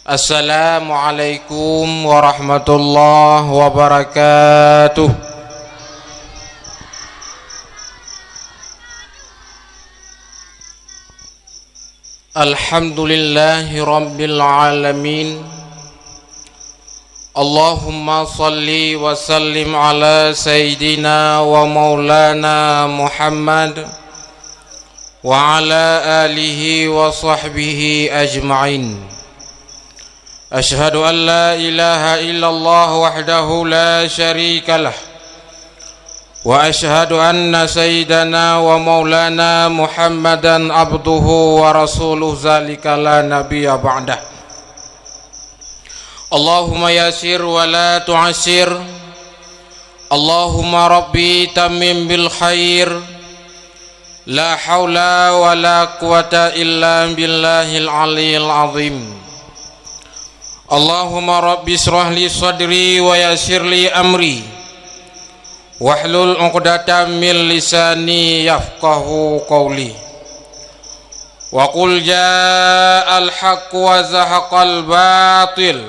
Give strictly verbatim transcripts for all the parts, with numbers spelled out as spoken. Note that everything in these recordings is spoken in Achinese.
Assalamualaikum warahmatullahi wabarakatuh. Alhamdulillahi rabbil alamin. Allahumma salli wa sallim ala sayyidina wa maulana Muhammad wa ala alihi wa sahbihi ajma'in. Asyhadu an la ilaha illallah wahdahu la syarikalah, wa asyhadu anna sayyidana wa maulana Muhammadan abduhu wa rasuluh, zalika la nabiyya ba'dah. Allahumma yassir wa la tu'assir. Allahumma rabbi tammim bil khair. La haula wa la quwata illa billahil aliyil azim. Allahumma rabbi israh li sadri wa yassir li amri. Wahlul uqdatam min lisani yafqahu qawli. Wa qul ja'al haqq wa zahaqal batil.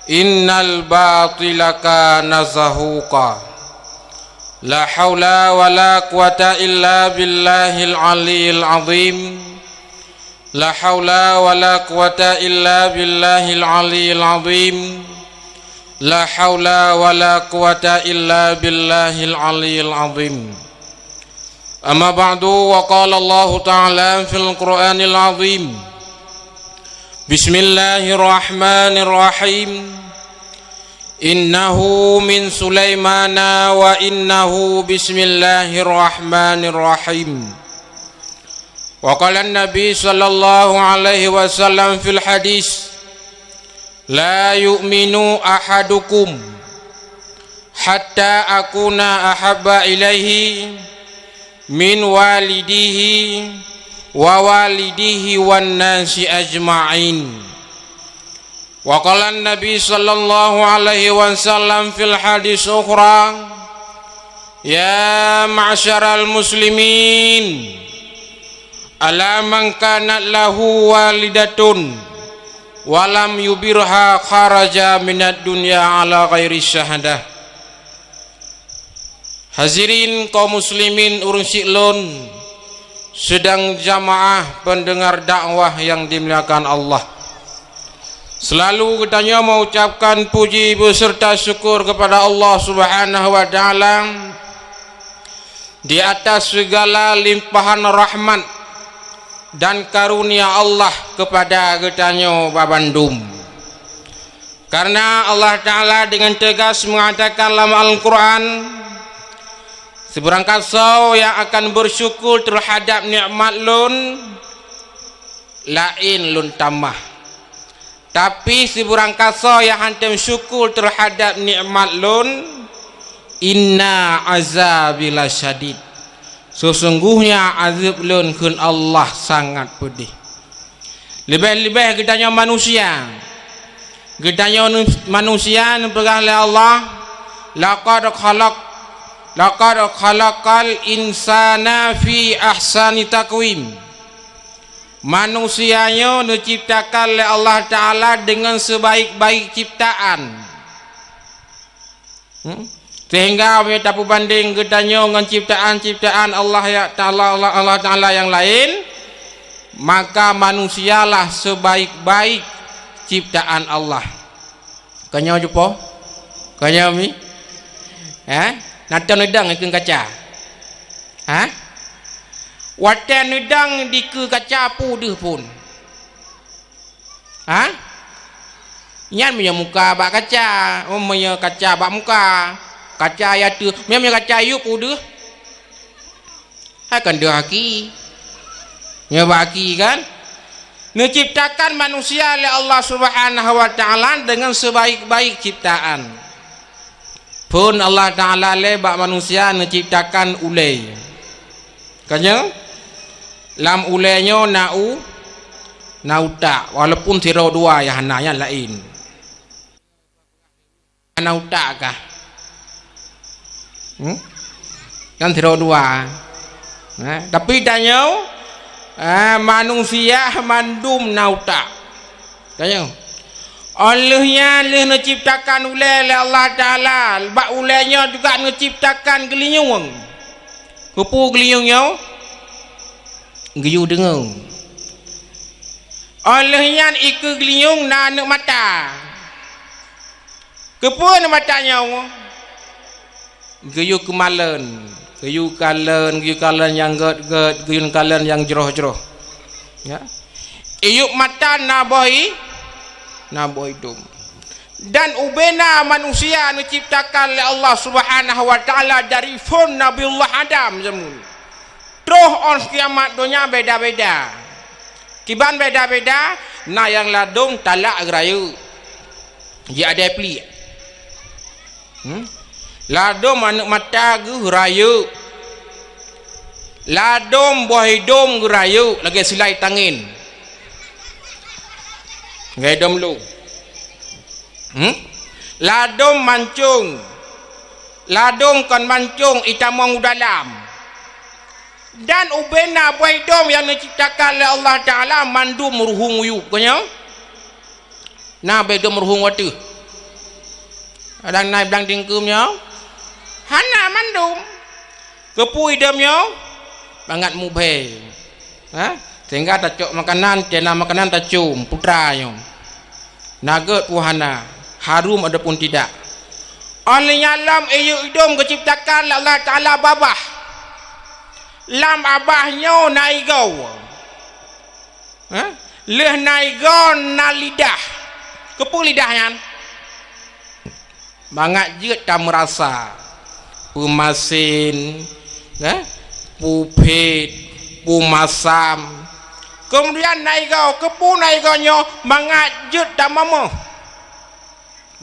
Innal batila kana zahuqa. La haula wa la quwata illa billahil aliyil azim. La haula wa la quwata illa billahil aliyil azim. La haula wa la quwata illa billahil aliyil azim. Amma ba'du, wa qala Allahu ta'ala fil Qur'anil azim. Bismillahirrahmanirrahim. Innahu min Sulaimana wa innahu bismillahirrahmanirrahim. Wa qala Nabi sallallahu alaihi wasallam fil hadis, "La yu'minu ahadukum hatta akuna ahabba ilaihi min walidihi wa walidihi wan nasi ajma'in." Wa qala Nabi sallallahu alaihi wasallam fil hadis ukhra, "Ya ma'syaral muslimin, ala man kanat lahu walidatun wa lam yubirha kharaja minad dunya ala ghairi syahadah." Hadirin kaum muslimin ureuëng siklon, sidang jamaah pendengar dakwah yang dimuliakan Allah. Selalu geutanyoe mengucapkan puji beserta syukur kepada Allah Subhanahu wa Ta'ala di atas segala limpahan rahmat dan karunia Allah kepada geutanyoe babandum. Karena Allah Ta'ala dengan tegas mengatakan dalam Al-Quran, "Sibarang kasoe yang akan bersyukur terhadap nikmat Lôn, laén Lôn tamah. Tapi sibarang kasoe yang hántom syukur terhadap nikmat Lôn, inna azabi lasyadid. Sesungguhnya azab Lôn," kheun Allah, "sangat pedih." Leubeh-leubeh geutanyoe manusia. Geutanyoe nu-, manusia neupeugah lé Allah, "Laqad khalaq-, laqad khalaqal insana fi ahsani taqwim." Manusia nyoe neuciptakan lé Allah Ta'ala deungon sebaik-baik ciptaan. Hmm? Sehingga meunyoe tapeubandeng geutanyoe ngon ciptaan-ciptaan Allah ya Ta'ala, Allah, Allah Ta'ala yang lain, maka manusialah sebaik-baik ciptaan Allah. Ka nyoe jupo? Ka nyoe mi? Ha? Natan neudang ikeu kaca. Ha? Watée neudang dikeue kaca peue deuh phon. Ha? Nyan meunyoe muka bak kaca, oh, meunyoe kaca bak muka, kaca ya teuh. Meunyoe, meunyoe kaca yup udeuh, hai kan deuh aki. Nyoe bak aki kan? Neuciptakan manusia lé Allah Subhanahu wa Ta'ala dengan sebaik-baik ciptaan. Phon Allah Ta'ala lé bak manusia neuciptakan ulée. Ka nyoe, lam ulée nyoe na u-, na utak, walaupun sidroe dua nyang hana, nyan laén. Na utak kah? Hmm? Kan sidroe dua. Nah, tapi tanyoe, ah, manusia mandum na utak. Tanyong. Óh lheueh nyan lheueh neuciptakan ulée lé Allah Taala, bak ulée nyoe juga neuciptakan geulinyueng. Keupeue geulinyueng nyoe? Geuyue deungoe. Óh lheueh nyan ikeue geulinyueng na aneuk mata. Keupeue aneuk mata nyoe? Geuyue keumalon, geuyue kalon, geuyue kalon nyang gét-gét, geuyue kalon nyang jroh-jroh. Ya. Iyup mata na boh i-, na boh idong. Dan ubena manusia neuciptakan lé Allah Subhanahu wa Taala dari phon Nabiullah Adam jameun. Troh óh kiamat donya beda-beda. Kiban beda-beda, na nyang ladôm talak geurayeuk. Ji adai pliek. Hmm? Ladôm aneuk mata geurayeuk. Ladôm boh idong geurayeuk lagée silai tangén. Lagée idong lu. Hmm? Ladôm mancong. Ladôm kon mancong itamong u dalam. Dan ubena boh idong nyang neuciptakan lé Allah Taala mandum ruhueng uyueb, kon nyoe? Na boh idong ruhueng wateuh. Kadang na blang dingkeum nyoe. Hana mandum. Keupeue idong nyoe? Bangat mubhé. Ha? Sehingga tacok makanan, cena makanan tacom, putra nyoe. Na gét peue hana, harum ataupun tidak. Óh lheueh nyan lom iyup idong geuciptakan lé Allah Taala babah. Lam babah nyoe na igoe. Ha? Lheueh na igoe na lidah. Keupeue lidah nyan? Mangat jeuet tameurasa peumasen, eh, peue phét, peue masam. Keumudian na igoe, keupeue na igoe nyoe? Mangat jeuet tamamöh.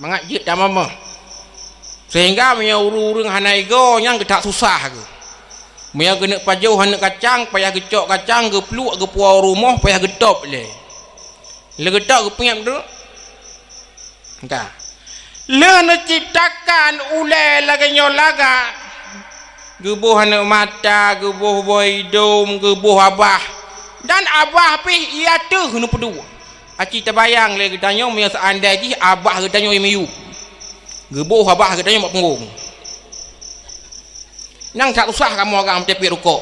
Mangat jeuet tamamöh. Sehingga meunyoe ureuëng-ureuëng hana igoe, nyan geutak susah geuh. Meunyoe geuneuk pajoh aneuk kacang, payah geucok kacang, geupluek, geupuwoe u rumoh, payah geutôb lé. Lé geutôb geupeunyab duek. Ka. Lheueh neuciptakan ulée lagée nyoe lagak, geuboh aneuk mata, geuboh boh idong, geuboh abah, dan abah pih ié ateueh neupeuduek. Aci tabayang lé geutanyoe meunyoe seuandai jih abah geutanyoe miyueb. Geuboh abah geutanyoe bak punggong. Nyang that usah kamoe agam teupit rukok.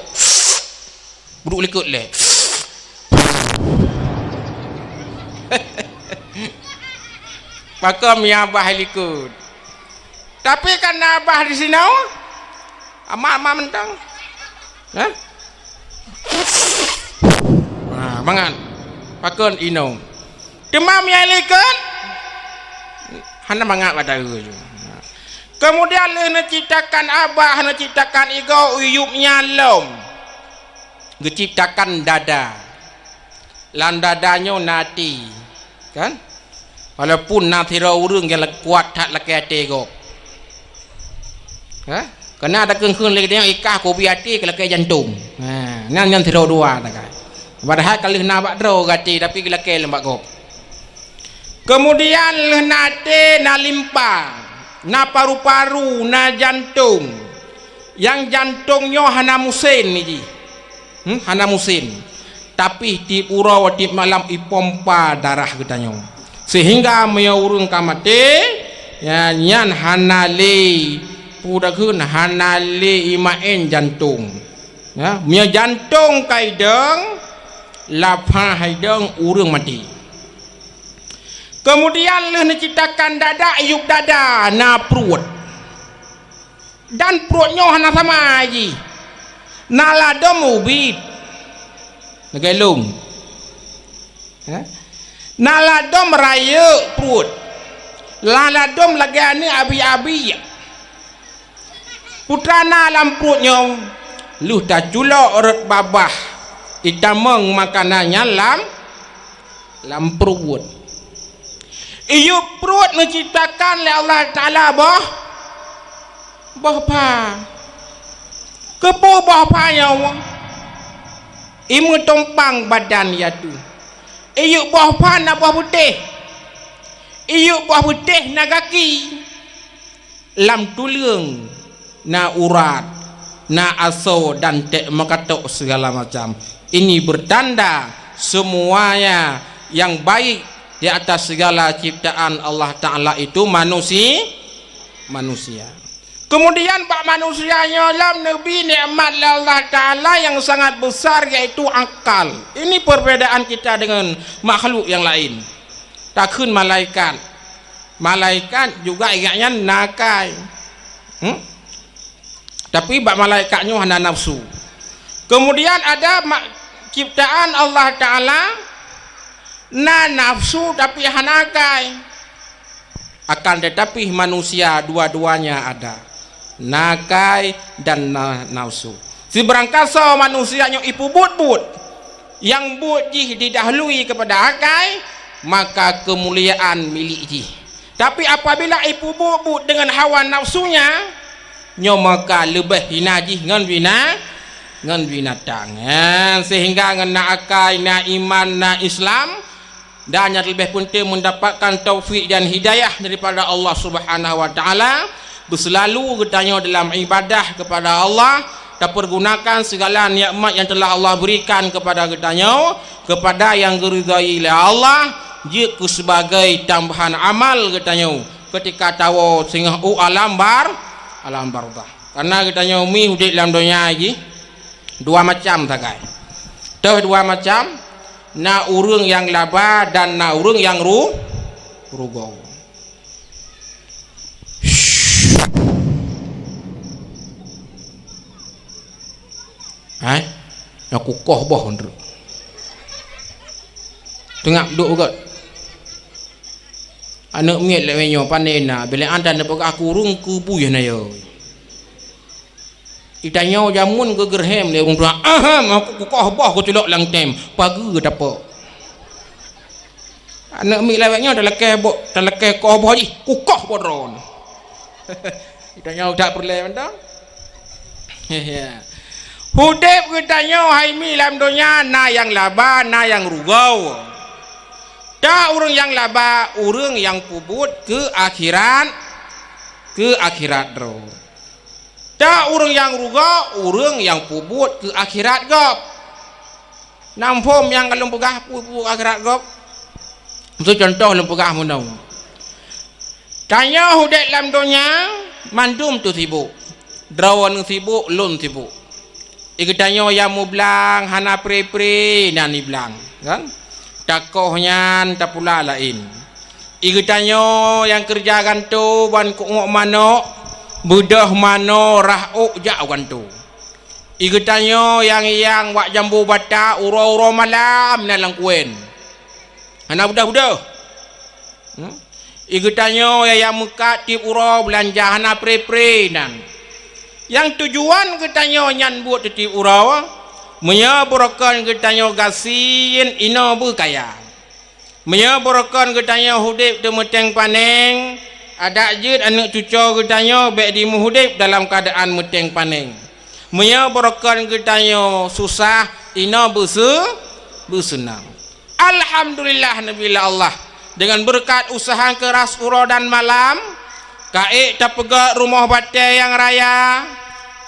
Buduk likot lé. Pakon meunyoe abah likot. Tapi kan na abah di sinoe, amak-amak mantong. Hah? Ha, mangat. Pakon inong. Teuma meunyoe likot, hana mangat bak dae ju. Keumudian lheueh neuciptakan abah, neuciptakan igoe, iyup nyan lom. Geuciptakan dada. Lam dada nyoe na até, kan? Walaupun na sidroe ureuëng nyang kuat that lakée até gob. Ha? Keunan takheun-kheun lé geutanyoe ikah kubi até keu lakée jantong. Ha, nyan, nyan sidroe dua takai. Padahai ka lheueh na bak droe geuh até, tapi geulakée lom bak gob. Keumudian lheueh na até, na limpa, na paru-paru, na jantong. Nyang jantong nyoe hana musén jih. Hmm, hana musén. Tapi tieb uroe, tieb malam ipompa darah geutanyoe. Sehingga meunyoe ureuëng ka maté, ya, nyan hana lé, peue takheun, hana lé imaén jantong. Ya, meunyoe jantong ka idong, lapah idong, ureuëng maté. Keumudian lheueh neuciptakan dada, iyup dada, na pruet. Dan pruet nyoe hana sama jih. Na ladôm ubit. Lagée lông. Ha? Na ladôm rayeuk pruet. Na ladôm lagée aneuk abi-abi. Peue teuma na lam pruet nyoe, lheueh taculok rot babah, itamong makanan nyan lam, lam pruet. Iyup pruet neuciptakan lé Allah Taala boh, boh pha. Keupeue boh pha nyoe? Imeutumpang badan yatu. Iyup boh pha na boh beutéh. Iyup boh beutéh na gaki. Lam tuleueng na urat, na asoe dan ték meukatok segala macam. Ini bertanda semuanya yang baik di atas segala ciptaan Allah Ta'ala itu manusi-, manusia. Kemudian bak manusia nyoe lom neubri nikmat lé Allah Ta'ala yang sangat besar, yaitu akal. Ini perbedaan kita dengan makhluk yang lain. Takheun malaikat. Malaikat juga ingat nyan na akai. Hmm? Tapi bak malaikat nyoe hana nafsu. Kemudian ada ma-, ciptaan Allah Ta'ala na nafsu tapi hana akai. Akan tetapi manusia dua-duanya ada. Na akai dan na nafsu. Sibarangkasoe manusia nyoe ipeubuet buet, nyang buet jih didahului kepada akai, maka kemuliaan milik jih. Tapi apabila ipeubuet buet dengan hawa nafsunya, nyoe maka leubeh hina jih ngon bina-, ngon binatang. Eh, sehingga ngon na akai, na iman, na Islam, dan nyang leubeh penting mendapatkan taufik dan hidayah daripada Allah Subhanahu wa Ta'ala, beuselalu geutanyoe dalam ibadah kepada Allah, tapergunakan segala nikmat yang telah Allah berikan kepada geutanyoe, kepada yang geuridhai lé Allah, jeuet keu sebagai tambahan amal geutanyoe ketika tawoe singoh u alam bar-, alam barzakh. Karena geutanyoe mi udeb lam donya jih dua macam sagai. Toh dua macam, na ureuëng nyang laba dan na ureuëng nyang ru-, rugoe. Hai, aku koh boh nurut. Tengah duduk beugöt. Aneuk miet lawét nyoe pané na, bilé anda neupeugah kureueng keu buih na yo. Itanyoe jameun geugeurhem lé ureuëng tuha, "Ahem, aku kukoh boh kuculok lam tem, pageue tapok." Aneuk miet lawét nyoe talakée boh, talakée koh boh jih, kukoh boh droe. Itanyoe that peureulée mantong. Udeb geutanyoe hai mi lam donya na nyang laba, na nyang rugoe. Ta ureuëng nyang laba, ureuëng nyang peubuet keu akhirat, keu akhirat droe. Ta ureuëng nyang rugoe, ureuëng nyang peubuet keu akhirat gob. Nam phom nyang ka lôn peugah peubuet akhirat gob? Miseu cuntoh lôn peugah meunoe. Tanyoe udeb lam donya, mandum teusibok. Droeneuh sibok, lôn sibok. Igeutanyoe nyang meublang hana pre-pre nan iblang, kan? Takoh nyan tapula laén. Igeutanyoe nyang keureuja gantoe ban keu'uek manok, beudôh manoe rhah ôk jak u gantoe. Igeutanyoe nyang hiang bak jambo bata uroe-uroe malam na lam kuén. Hana beudôh-beudôh. Hmm? Igeutanyoe nyang meukat tieb uroe beulanja hana pre-pre nan. Nyang tujuan geutanyoe nyan buet tieb uroe, meunyoe beurokon geutanyoe gasien inoe beukaya. Meunyoe beurokon geutanyoe udeb teumeuteng paneng, adak jeuet aneuk cucoe geutanyoe bék jimeuudeb dalam keuadaan meuteng paneng. Meunyoe beurokon geutanyoe susah, inoe beuseu-, beuseunang. Alhamdulillah neubri lé Allah, deungon beureukat useuha keuras uroe dan malam, ka ék tapeugöt rumoh batée nyang raya,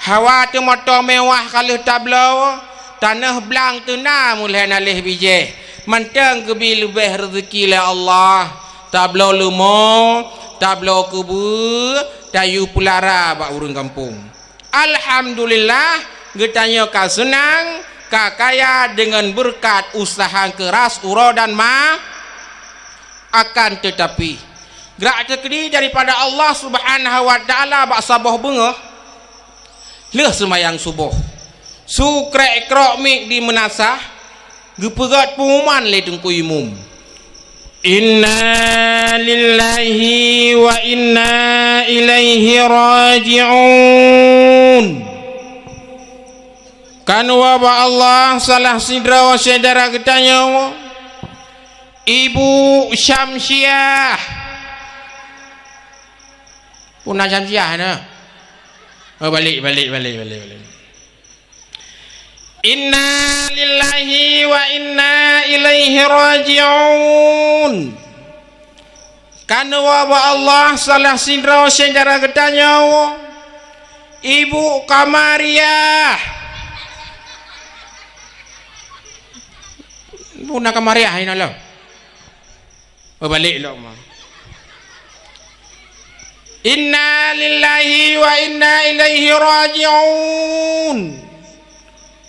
hawa teumoto meuwah ka lheueh tabloe, taneuh blang teuna meulhée naléh bijéh, mantong geubi leubeh reuzeuki lé Allah. Tabloe leumo, tabloe keubeue, tayue peulara bak ureuëng gampông. Alhamdulillah, geutanyoe ka seunang, ka kaya deungon beureukat useuha keuras uroe dan ma-, akan teutapi, gerak teukeudi daripada Allah Subhanahu wa Ta'ala bak saboh beungoh, lheueh seumayang suboh, su krek-krok miet di meunasah, geupeugöt peunguman lé Teungku Imum, "Inna lillahi wa inna ilaihi raji'un." Kan ubak Allah salah sidroe syedara geutanyoe, Ibu Syamsiah. Puna Syamsiah na? Oh, balik, balik, balik, balik, balik. Inna lillahi wa inna ilaihi raji'un. Kan ubak Allah salah sidroe syedara geutanyoe, Ibu Kamariah. Ibu na Kamariah inoe lom. Meubalek lom. Inna lillahi wa inna ilaihi raji'un.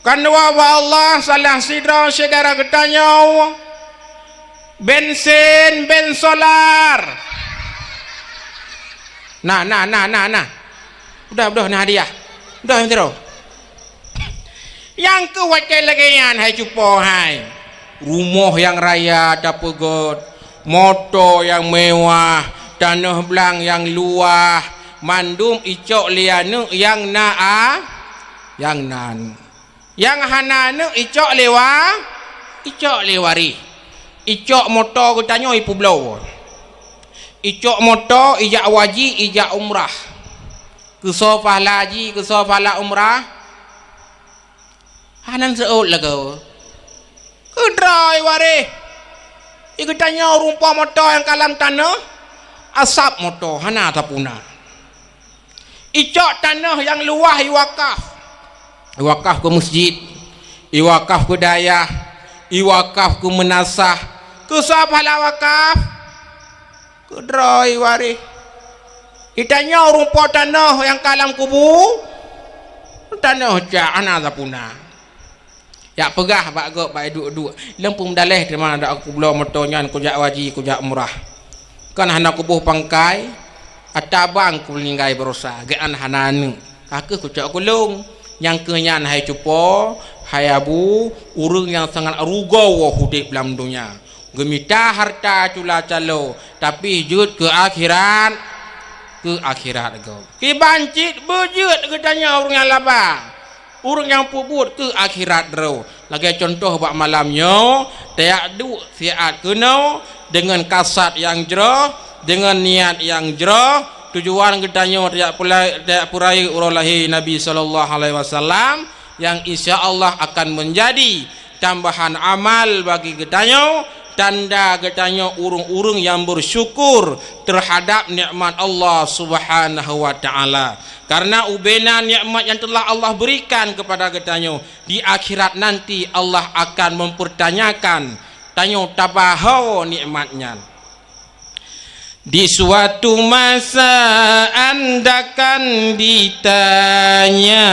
Kan dua bak Allah, salah sidroe syedara geutanyoe bensin, ben solar. Nah, nah, nah, nah, nah. Udah, udah, nah hadiah. Udah, yang sidroe. Nyang keuh watée lagée nyan, hai cupo hai. Rumoh nyang raya tapeugét, moto nyang mewah, tanoh blang nyang luwah, mandum icok lé aneuëk nyang na a-, nyang na aneuëk. Nyang hana aneuëk icok lé wa-, icok lé waréh. Icok moto geutanyoe ipeubloe. Icok moto ijak haji, ijak umrah. Keusoe pahala haji, keusoe pahala umrah. Hana seuôt lagoe. Keudroe waréh. I geutanyoe rumpok moto nyang ka lam tanoh, asab moto hana tapuna. Icok tanoh nyang luwah iwakaf. Iwakaf keu masjid, iwakaf keu dayah, iwakaf keu meunasah. Keusoe pahala wakaf? Keudroe waréh. Geutanyoe rumpok tanoh nyang ka lam kubu, tanoh cak hana tapuna. Jak peugah bak gob, bak iduek-duek, "Lôn peumeudaléh teuma dak kubloe moto nyan kujak haji, kujak umrah. Kan hana kuboh pangkai, ata bang kumeuninggai baroesa, geuh nyan hana aneuëk. Ka kheueh kucok keu lôn." Nyang keuh nyan hai cupo, hai abu, ureuëng nyang sangat rugoe woe udeb lam donya. Geumita hareuta cula calo, tapi jeuet keu akhirat, keu akhirat gob. Kiban cit beujeuet geutanyoe ureuëng nyang laba, ureuëng nyang peubuet keu akhirat droe. Lagée cuntoh bak malam nyoe, tajak duek siat keunoe deungon kasad nyang jroh, deungon niat nyang jroh, tujuan geutanyoe tajak peulai-, tajak peurayeuk uroe lahé Nabi sallallahu alaihi wasallam, nyang insya Allah akan meunjadi tambahan amal bagi geutanyoe, tanda geutanyoe ureuëng-ureuëng nyang beusyukur teuhadab nikmat Allah Subhanahu wa Taala. Karena ubena nikmat yang telah Allah berikan kepada geutanyoe, di akhirat nanti Allah akan mempertanyakan tanyoe tabahau nikmat nyan. Di suatu masa Anda akan ditanya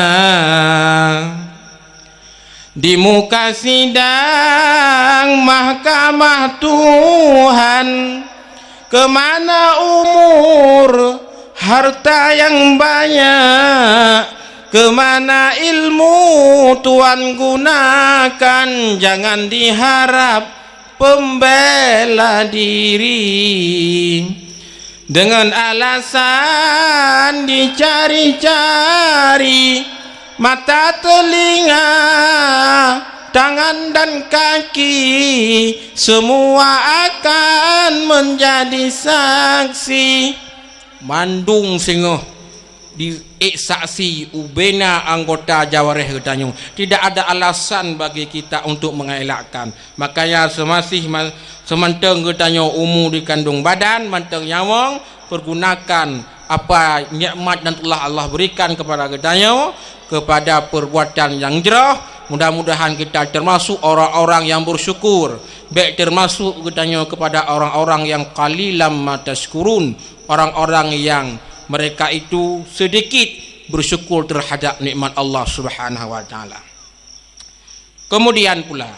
di muka sidang mahkamah Tuhan, "Kemana umur, harta yang banyak? Kemana ilmu Tuhan gunakan? Jangan diharap pembela diri." Dengan alasan dicari-cari, mata, telinga, tangan dan kaki, semua akan menjadi saksi. Mandum singoh di ék saksi ubena anggota jawareh geutanyoe. Tidak ada alasan bagi kita untuk mengelakkan. Makanya seumasih ma-, seumantong geutanyoe umu dikandong badan, mantong nyawöng, pergunakan apa nikmat yang telah Allah berikan kepada geutanyoe kepada perbuatan yang jroh. Mudah-mudahan kita termasuk orang-orang yang bersyukur. Bék termasuk geutanyoe kepada orang-orang yang qalilam ma tashkurun, orang-orang yang mereka itu sedikit bersyukur terhadap nikmat Allah Subhanahu wa Taala. Kemudian pula,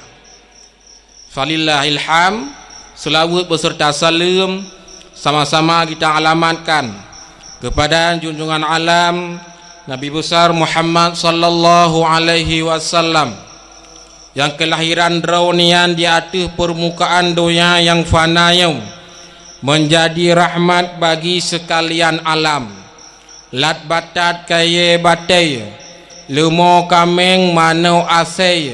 falillahil hamd, seulaweuet beserta saleuem sama-sama kita alamatkan kepada junjungan alam Nabi Besar Muhammad sallallahu alaihi wasallam, nyang keulahiran droe nyan di ateueh peurmukaan donya nyang fana nyoe, menjadi rahmat bagi sekalian alam. Lat batat kayée batée, leumo kaméng manök asée,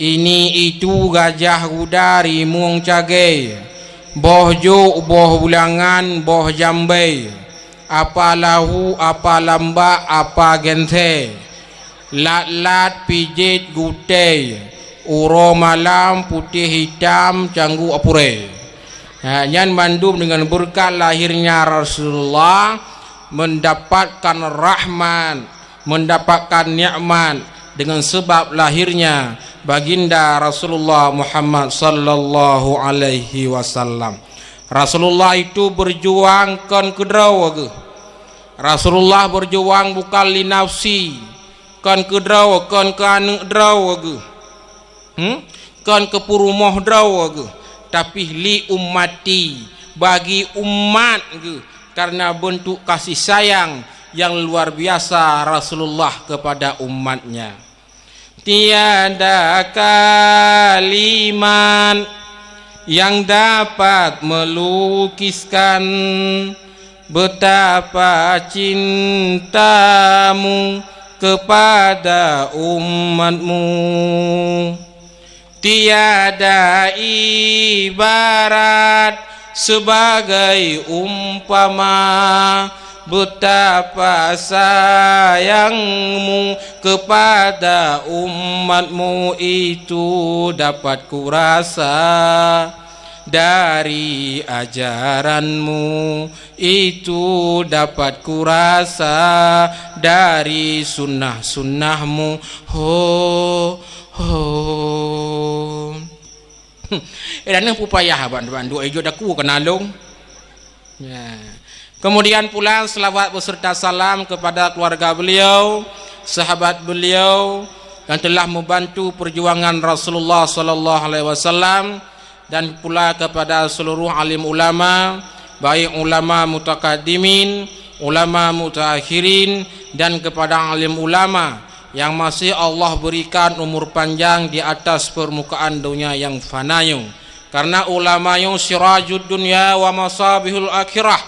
ini itu gajah guda rimueng cagée, boh jok, boh bulangan, boh jambée, apa lahu, apa lambak, apa geunsée, lat-lat pijét gutée, uroe malam putéh hitam canggu apurée. Ha, nyan mandum deungon beureukat lahirnya Rasulullah, mendapatkan rahmat, mendapatkan nikmat dengan sebab lahirnya Baginda Rasulullah Muhammad sallallahu alaihi wasallam. Rasulullah itu berjuang kon keu droe geuh. Rasulullah berjuang bukan li nafsi, kon keu droe, kon keu aneuk droe geuh. Hmm? Kon keu peurumoh droe geuh, tapi li ummati, bagi umat geuh, karena bentuk kasih sayang yang luar biasa Rasulullah kepada umatnya. Tiada kalimat yang dapat melukiskan betapa cintamu kepada umatmu. Tiada ibarat sebagai umpama betapa sayangmu kepada umatmu itu dapat kurasa dari ajaranmu, itu dapat kurasa dari sunnah-sunnahmu. Ho, ho. Eh, dan pupayah abang, abang, dua ijok daku kena long. Ya. Kemudian pula selawat beserta salam kepada keluarga beliau, sahabat beliau yang telah membantu perjuangan Rasulullah sallallahu alaihi wasallam, dan pula kepada seluruh alim ulama, baik ulama mutakaddimin, ulama mutaakhirin, dan kepada alim ulama yang masih Allah berikan umur panjang di atas permukaan dunia yang fana nyoe. Karena ulama nyoe sirajud dunya wa masabihul akhirah,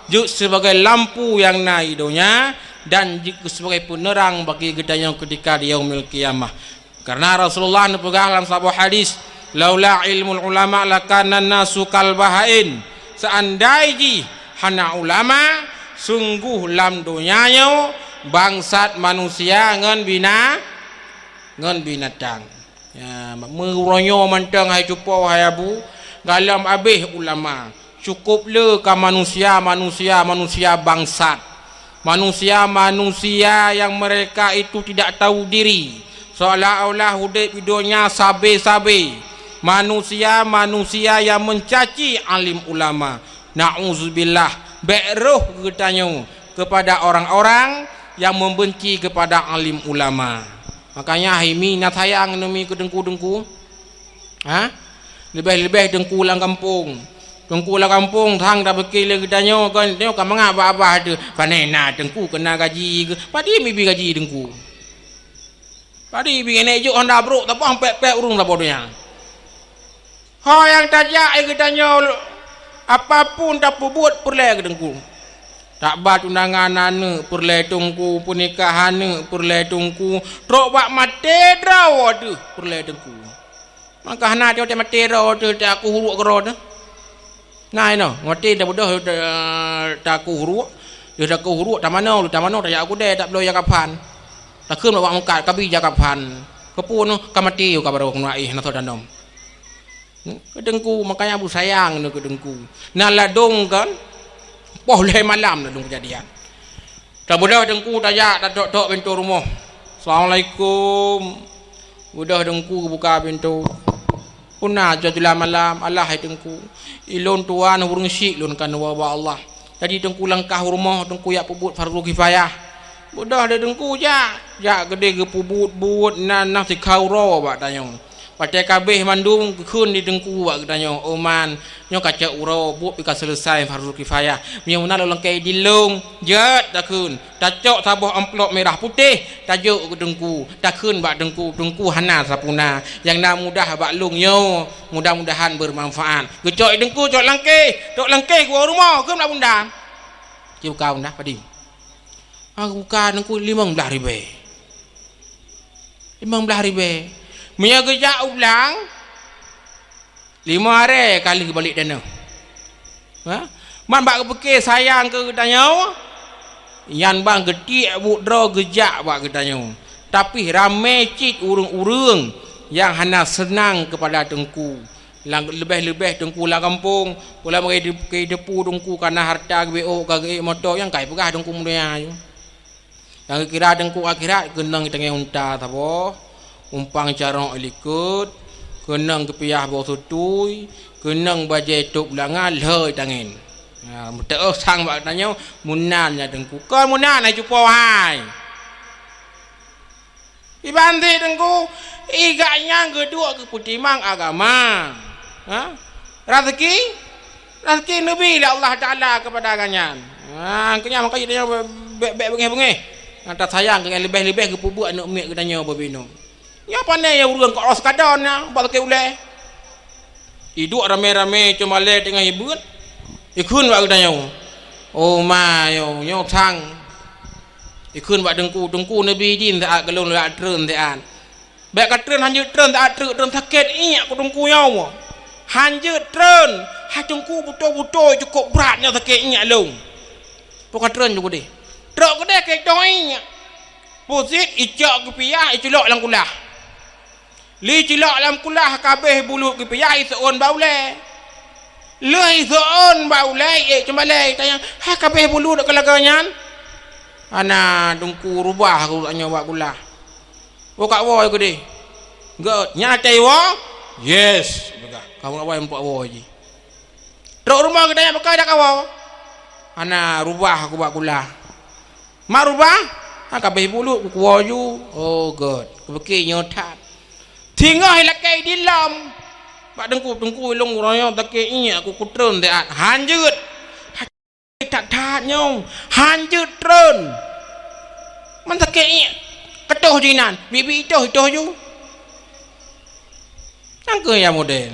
jeuet sebagai lampu nyang na i donya dan jeuet sebagai peuneurang bagi geutanyoe keutika di yaumil qiyamah. Karena Rasulullah neupeugah lam saboh hadis, "Laula ilmul ulama lakana nasu kal bahaim." Seandai jih hana ulama, sungguh lam donya nyoe bangsat manusia ngon bina-, ngon binatang. Ya, meuronyoe mantong hai cupo, hai abu, galom abéh ulama. Cukup le ka manusia, manusia, manusia bangsat. Manusia-manusia yang mereka itu tidak tahu diri, seolah-olah udép di donya sabe-sabe. Manusia-manusia yang mencaci alim ulama. Na'uzubillah, bék roh geutanyoe kepada orang-orang yang membenci kepada alim ulama. Makanya hai mi na sayang neumi keu teungku-teungku. Ha? Leubeh-leubeh teungku lam gampông. Teungku lam gampông thang tapike lé geutanyoe kan, nyoe ka mangat bak babah teuh. Kan na teungku keuna gaji geuh. Padum ibi gaji teungku? Padum ibi, neuk jok honda brôk taboh pek-pek ureueng saboh donya. Ho nyang tajak, eh, geutanyoe, apapun tapeubuet peureulée keu teungku. Tabat undangan aneuk peureulée teungku, peunikah aneuk peureulée teungku, trok bak maté droe teuh peureulée teungku. Maka hana teuh maté droe teuh, taku huruek keudroe teuh. Nah, inoe, ngon maté tabeudôh, eh, taku huruek, yoh taku huruek tamanoe, tamanoe tajak u keudè, tabloe ija kafan. Takheun bak mungkat, kabi ija kafan. Keupeue nyoe ka maté, ka barô keunoe, eh, na soe tanom. Keu teungku, makanya Abu sayang nyoe keu teungku. Na ladôm kan, poh lhée malam ladôm keujadian. Tabeudôh teungku tajak, tatok-tok pintoe rumoh. "Assalamualaikum." Beudôh teungku geubuka pintoe. "Peue na jula malam?" "Alah hai teungku, ilôn tuan ureueng syik lôn ka neuwoe bak Allah. Jadi teungku langkah u rumoh, teungku jak peubuet fardu kifayah." Beudôh lé teungku jak, jak keudeh geupeubuet-buet nan, nan sikha uroe bak tanyoe. Watée ka abéh mandum, geukheun di teungku bak geutanyoe, "Oh man, nyoe ka cok uroe, buet pih ka seuleusai fardu kifayah. Meunyoe meunan lôn lakée dilôn, jeuet," takheun. Tacok saboh amplop mirah putéh, tajok keu teungku, takheun bak teungku, "Teungku hana sapeue na, nyang na mudah bak lôn nyoe, mudah-mudahan beumanfaat." Geucok teungku, cok langkeh, cok langkeh geuwoe rumoh, kheun bak bunda. Ci buka bunda, padum? Ah, buka teungku limong blaih ribée. Limong blaih ribée. Meunyoe geujak u blang, limong arée ka lheueh balek dana. Ha? Man bak geupike sayang keu geutanyoe, nyan ban geutiek buet droe geujak bak geutanyoe. Tapi ramé cit ureueng-ureueng nyang hana seunang keupada teungku. Lam, leubeh-leubeh teungku lam gampông, pula meukeue teupeu teungku kana hareuta geubeuôk ka geuék moto, nyang kai peugah teungku meunyoe nyoe. Nyang geukira teungku akhirat keunong teungoh unta saboh, umpang carông likot, keunong geupiah boh sutui, Keunong bajée tôb langa lhôi tangen. Ha, meuteuôh sang bak geutanyoe, meunan nyan Teungku. Kon meunan hai cupo hai. Iban sit Teungku, i gobnyan geuduek keu peutimang agama. Ha? Raseuki? Raseuki neubi lé Allah Taala keupada gobnyan. Ha, keu nyan makajih tanyoe bèk, bèk beungéh-beungéh. Nyang tasayang keu nyan leubeh-leubeh geupeubuet aneuk miet geutanyoe beubineuk. Nyoe pane nyang ureueng keu Allah seukadon nyan bak lakèe ulèe. Iduek ramé-ramé cuma lé teungoh ibeuet. Ikheun bak geutanyoe, "Oh ma, nyoe, nyoe sang." Ikheun bak teungku, "Teungku neubi idin siat keu lôn lôn jak treun siat." "Bèk katreun, hanjeuet treun siat treuk, treun sakét iék keu teungku nyoe." "Hanjeuet treun, hai teungku beutôi-beutôi cukôp brat nyoe sakét iék lôn." Peue katreun ju keudeh. Trok keudeh keu itong iék. Peue sit icok keupiah iculok lam kulah. Lé cilok lam kulah ka abéh bulut keupiah iseuôn bak ulèe. Lheueh iseuôn bak ulèe, iék cumbalèe, itanyong, "Hai ka abéh bulut keu lagèe nyan?" "Hana, teungku, rubah ku nyoe bak kulah." "Oh, kawoe keudeh." "Gèt, nyan watèe iwoe?" "Yes." Peugah, "Kawoe, kawoe, muphom woe jih." Trok rumoh geutanyong, "Pakon dak kawoe?" "Hana, rubah ku bak kulah." "Mak rubah?" "Ha, ka abéh bulut ku kuwoe ju." "Oh, gèt. Kupike nyoe that." Singoh ilakèe idin lom. "Bak teungku, teungku, ilôn uroe nyoe sakét iék, ku kutreun siat." "Hanjeuet." "That-that nyoe. Hanjeuet treun. Man sakét iék. Katoh ju inan. Bibi itoh, itoh ju." Nyang kheueh nyang model.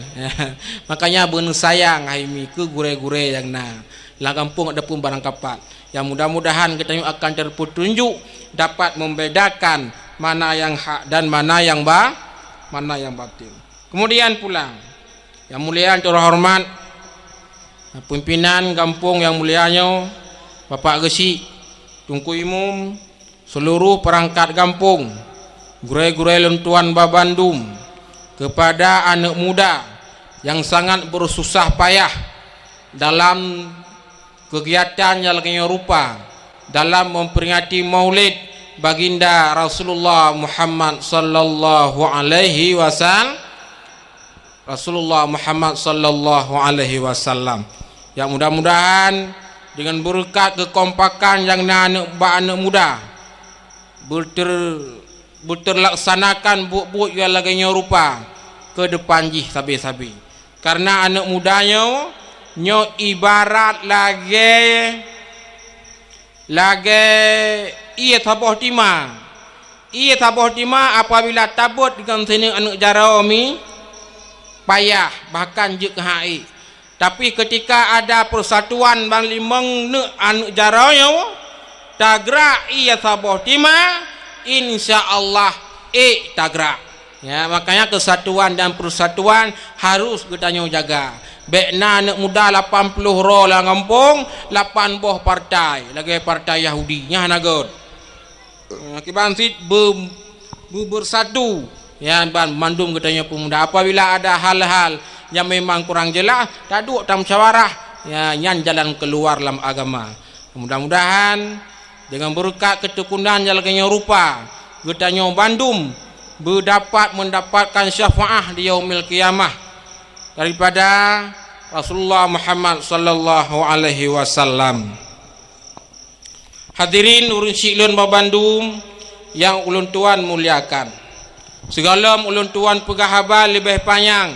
Makanya beuneusayang hai mi keu gurèe-gurèe nyang na lam gampông ataupun barangkapat. Nyang mudah-mudahan geutanyoe akan teupeutunjuk dapat membedakan mana nyang hak dan mana nyang ba-, mana nyang batil. Kemudian pula, nyang mulia, nyang terhormat, pimpinan gampông nyang mulia nyoe, Bapak Geuchik, Teungku Imum, seuluruh peurangkat gampông, gurèe-gurèe lôn tuan babandum, keupada aneuk muda nyang sangat beususah payah dalam keugiatan nyang lagèe nyoe rupa dalam memperingati Maulid Baginda Rasulullah Muhammad sallallahu alaihi wasal-, Rasulullah Muhammad sallallahu alaihi wasallam. Nyang mudah-mudahan deungon beureukat keukompakan nyang na aneuk bak aneuk muda, beuter-, beuteulaksanakan buet-buet nyang lagèe nyoe rupa keu depan jih sabe-sabe. Kareuna aneuk muda nyoe, nyoe ibarat lagèe, lagèe ié saboh tima. Ié saboh tima apabila tabeuet deungon sineuk aneuk jaroe mi payah, bahkan jeuet keu hak ék. Tapi keutika ada peusatuan ban limong neuk aneuk jaroe nyoe, tagrak ié saboh tima, insya Allah ék tagrak. Ya, makanya kesatuan dan persatuan harus geutanyoe jaga. Bèk na aneuk muda lapan ploh droe lam gampông, lapan boh partai, lagèe partai Yahudi. Nyan hana göt. Kiban cit be-, be-, bersatu, ya, ban mandum geutanyoe pemuda. Apabila ada hal-hal yang memang kurang jelas, taduek tamusyawarah, ya, nyan jalan keluar lam agama. Mudah-mudahan deungon beureukat keuteukunan nyang lagèe nyoe rupa, geutanyoe bandum beudapat mendapatkan syafaat di Yaumil Qiyamah daripada Rasulullah Muhammad sallallahu alaihi wasallam. Hadirin ureueng syik lôn babandum nyang ulôn tuan muliakan. Sigohlom ulôn tuan peugah haba leubeh panyang,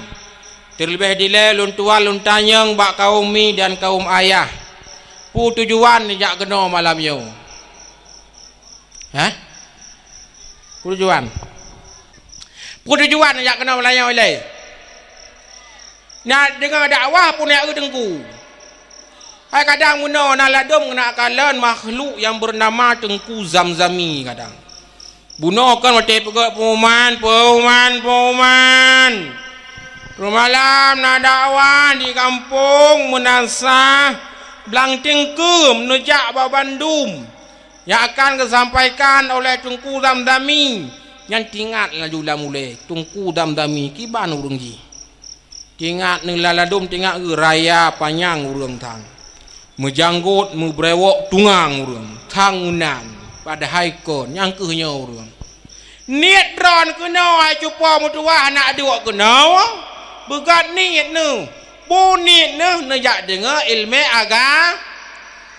teuleubeh dilèe ulôn tuan lôn tanyong bak kaum mi dan kaum ayah, peue tujuan neujak keunoe malam nyoe? Hah? Peue tujuan? Peue tujuan neujak keunoe malam nyoe ilèe? Na deungoe dakwah pun jak eu teungku. Hai kadang meunoe na ladôm keuneuk kalon makhluk nyang beunama Teungku Zamzami kadang. Bunoe kan watèe peugöt pengumuman, pengumuman, pengumuman. Rumalam na dakwah di gampông meunasah Blang Teungkeum neujak bak bandum nyang akan geusampaikan oleh Teungku Zamzami. Nyan tingat laju lam ulèe Teungku Zamzami kiban ureueng jih. Tingat neuh lam ladôm tingat geuh raya panyang ureueng tan. Meujanggot meubrewok tungang ureueng tan meunan, padahai kon nyang kheueh nyoe ureueng. Niet droen keunoe hai cupo meutuwah nak duek keunoe, beugöt niet neuh. Peue niet neuh neujak deungoe ileumèe aga-,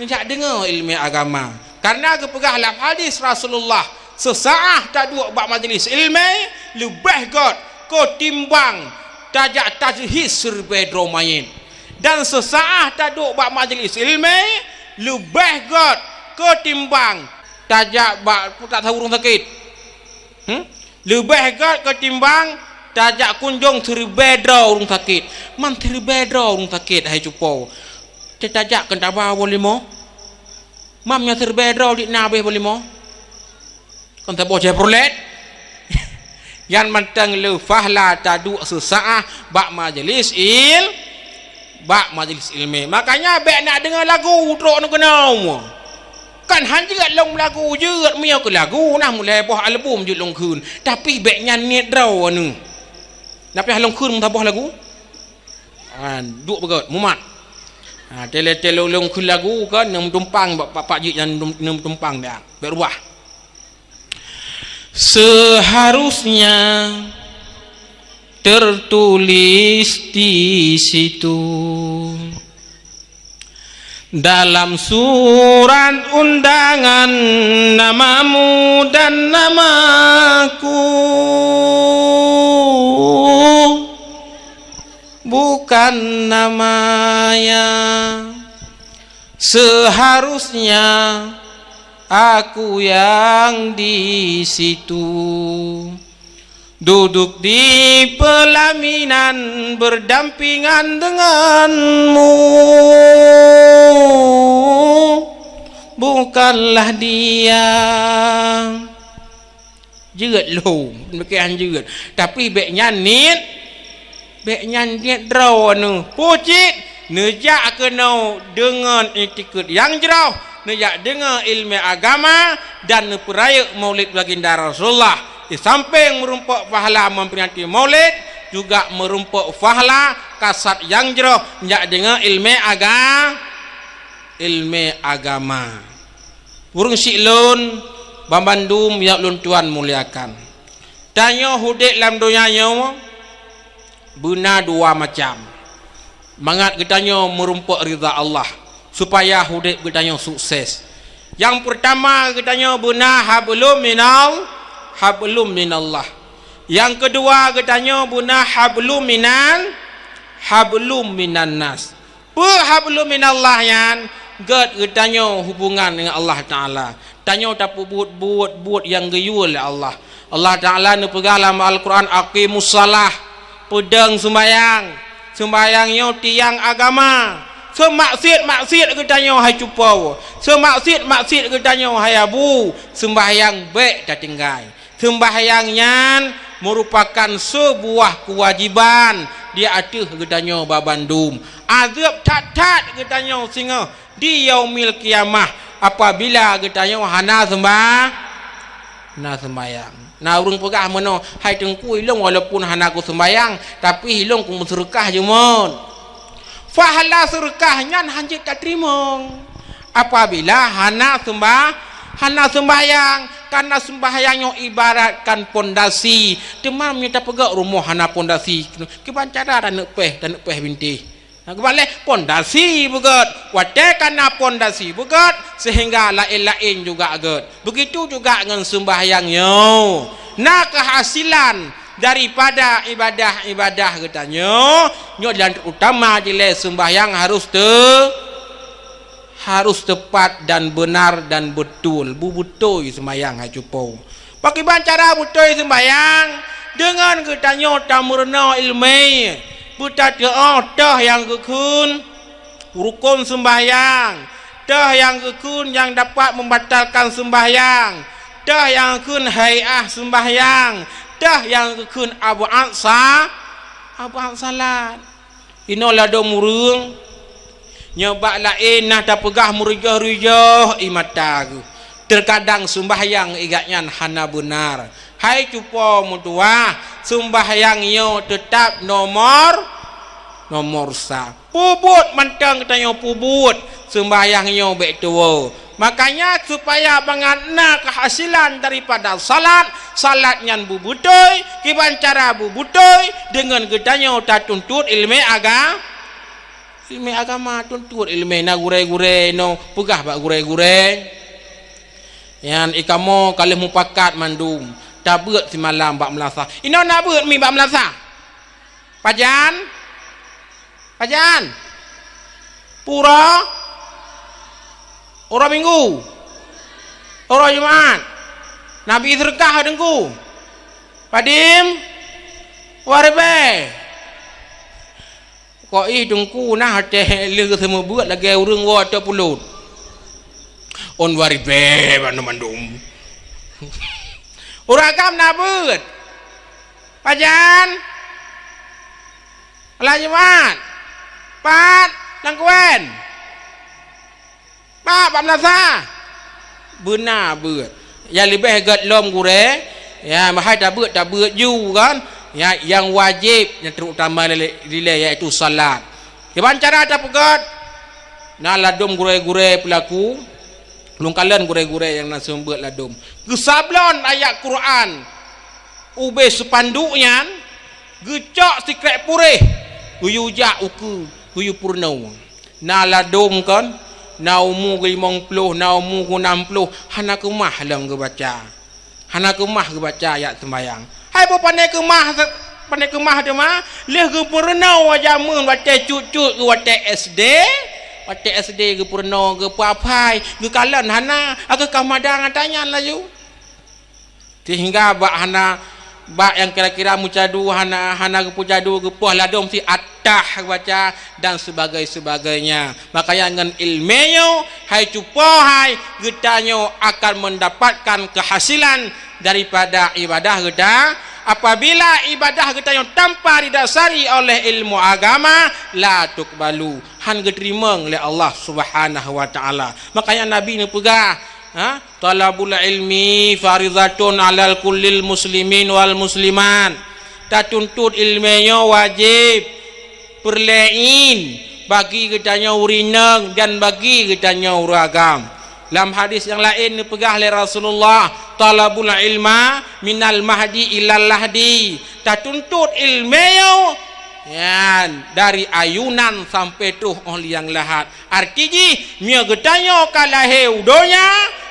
neujak deungoe ileumèe agama. Kareuna geupeugah lam hadis Rasulullah, seusaah taduek bak majlis ileumèe leubeh gèt ketimbang tajak tajhiz siribèe droe manyét. Dan seusaah taduek bak majlis ileumèe leubeh gèt ketimbang tajak bak, peue, tajak saweue ureueng sakét. Hmm? Leubeh gèt ketimbang tajak kunjong siribèe droe ureueng sakét. Man siribèe droe ureueng sakét, hai cupo. Tajak keu taba boh limo. Mam nyan siribèe droe di na abéh boh limo. Kon saboh Chevrolet. Nyan mantong le pahala taduek seusaah bak majlis il-, bak majlis ileumèe. Makanya bèk neujak deungoe lagu trok neukeunoe. Kan han jeuet lôn lagu, jeuet meunyoe keu lagu, nah mulai boh album jeuet lôn kheun. Tapi bèk nyan niet droe neuh. Tapi lôn kheun meusaboh lagu. Ha, duek beugèt, mumat. Ha, teulateuh lôn, lôn kheun lagu kan, neumeutumpang bak pak-pak jeuet nyan, neumeutumpang bèk, bèk rubah. Seharusnya tertulis di situ, dalam surat undangan, namamu dan namaku, bukan namanya. Seharusnya aku yang di situ, duduk di pelaminan berdampingan denganmu, bukanlah dia. Jeuet lom, bukan jeuet. Tapi bèk nyan niet, bèk nyan niet droe neuh. Peue cit, neujak keunoe deungon iktikeuet nyang jroh, neujak deungoe ileumèe agama dan neupeurayeuk Maulid Baginda Rasulullah. Di sampéng meurumpok pahala memperingati Maulid, juga meurumpok pahala kasat nyang jroh neujak deungoe ileumèe aga-, ileumèe agama. Ureueng syik lôn, banmandum nyang lôn tuan muliakan. Tanyoe udép lam donya nyoe beuna dua macam. Mangat geutanyoe meurumpok ridha Allah, supaya udép geutanyoe sukses. Nyang peurtama geutanyoe beuna hablum minal-, hablum minallah. Nyang keudua geutanyoe beuna hablum minan, hablum minan nas. Peue hablum minallah nyan? Gèt geutanyoe hubungan deungon Allah Taala. Tanyoe tapeubuet buet-buet nyang geuyue lé Allah. Allah Taala neupeugah lam Al-Quran, "Aqimus shalah," peudong seumbahyang. Seumbahyang nyoe tiang agama. Seumaksiet-maksiet geutanyoe hai cupo. Seumaksiet-maksiet geutanyoe hai abu. Seumbahyang bèk tatinggai. Seumbahyang nyan meurupakan seubuah keuwajéban di ateueh geutanyoe banmandum. Azeueb that-that geutanyoe singoh di Yaumil Qiyamah apabila geutanyoe hana seumba-, hana seumbahyang. Na ureueng peugah meunoe, "Hai Teungku, ilôn walaupun hana kuseumbahyang, tapi ilôn kumeuseudeukah jeuet." Pahala seudeukah nyan hana jeuet tateurimong apabila hana seumba-, hana seumbahyang. Kareuna seumbahyang nyoe ibaratkan pondasi. Teuma meunyoe tapeugèt rumoh hana pondasi, kiban cara taneuk pèh, taneuk pèh bintéh? Na kiban lé, pondasi beugèt. Watèe ka na pondasi beugèt, seuhingga laén-laén juga gèt. Begitu juga ngon seumbahyang nyoe. Na keuhasilan daripada ibadah-ibadah geutanyoe, nyoe dan terutama jih lé seumbahyang harôh teu-, harôh teupat dan beunar dan beutôi, beubeutôi seumbahyang hai cupo. Pakriban cara beutôi seumbahyang? Deungon geutanyoe tameurunoe ileumèe, beutateu'oh toh nyang geukheun rukon seumbahyang, toh nyang geukheun nyang dapat membatalkan seumbahyang, toh nyang geukheun hai'ah seumbahyang, toh nyang geukheun ab'ad sa-, ab'ad salat. Inoe ladôm ureueng, nyoe bak laén na tapeugah meurijôh-rijôh ie mata geuh. Teukadang seumbahyang ie gobnyan hana beunar. Hai cupo meutuwah, seumbahyang nyoe teutap nomor, nomor sa. Peubuet mantong geutanyoe peubuet, seumbahyang nyoe bèk tuwoe. Makanya supaya bangat na keuhasilan daripada salat, salat nyan beubeutôi, kiban cara beubeutôi, deungon geutanyoe tatuntut ileumèe aga-, Ileumèe agama, tuntut ileumèe, na gurèe-gurèe inoe peugah bak gurèe-gurèe. Nyan i kamoe ka lheueh mupakat mandum, tabeuet simalam bak meulasah. Inoe na beuet mi bak meulasah? Pajan? Pajan? Pura? Uroe Minggu? Uroe Jumat? Nabi seudeukah Teungku? Padum? Uroe ribèe? Kok ih Teungku na watèe lheueh seumeubeuet lagèe ureueng woe ateueh pulot. Ôn uroe ribèe banmandum. Uroe agam na beuet. Pajan? Malam Jumat. Pat? Lam Kuen. Bak, bak meulasah. Beuna beuet. Nyang leubeh gèt lom gurèe, ya, bahai tabeuet, tabeuet ju kan. Ya, nyang wajéb, nyang terutama dilèe, yaitu salat. Kiban cara tapeugèt? Na ladôm gurèe-gurèe peulaku, lôn kalon gurèe-gurèe nyang na seumeubeuet ladôm. Geusablon ayat Quran ubé seupanduk nyan, geucok sikrek puréh, geuyue jak ukeue, geuyue peurunoe. Na ladôm kon, na umu geulimong ploh, na umu geunam ploh, hana keumah lom geubaca. Hana keumah geubaca ayat seumbahyang. Hai boh pané keumah, pané keumah teuma, lheueh geupeurunoe jameun watèe cut-cut geuh watèe S D, watèe S D geupeurunoe, geupeuaphai, geukalon hana, akhé ka madang ata nyan laju. Sehingga bak hana, bak nyang kira-kira meucadu hana, hana geupeujadu, geupoh ladôm si atah geubaca dan sebagainya. Makanya ngon ileumèe nyoe, hai cupo hai, geutanyoe akan mendapatkan keuhasilan daripada ibadah geuta. Apabila ibadah geutanyoe tanpa didasari oleh ilmu agama, la tuqbalu, han geuteurimong lé Allah Subhanahu wa Ta'ala. Makanya Nabi neupeugah, ha? Thalabul ilmi faridhatun 'alal kullil muslimin wal muslimat. Tatuntut ileumèe nyoe wajéb, peureulèe, bagi geutanyoe ureueng inong dan bagi geutanyoe ureueng agam. Lam hadis nyang laén neupeugah lé Rasulullah, "Thalabul ilma minal mahdi ilal lahdi." Tatuntut ileumèe nyoe, nyan, dari ayunan sampoe troh 'oh liang lahat. Arti jih, meunyoe geutanyoe ka lahé u donya,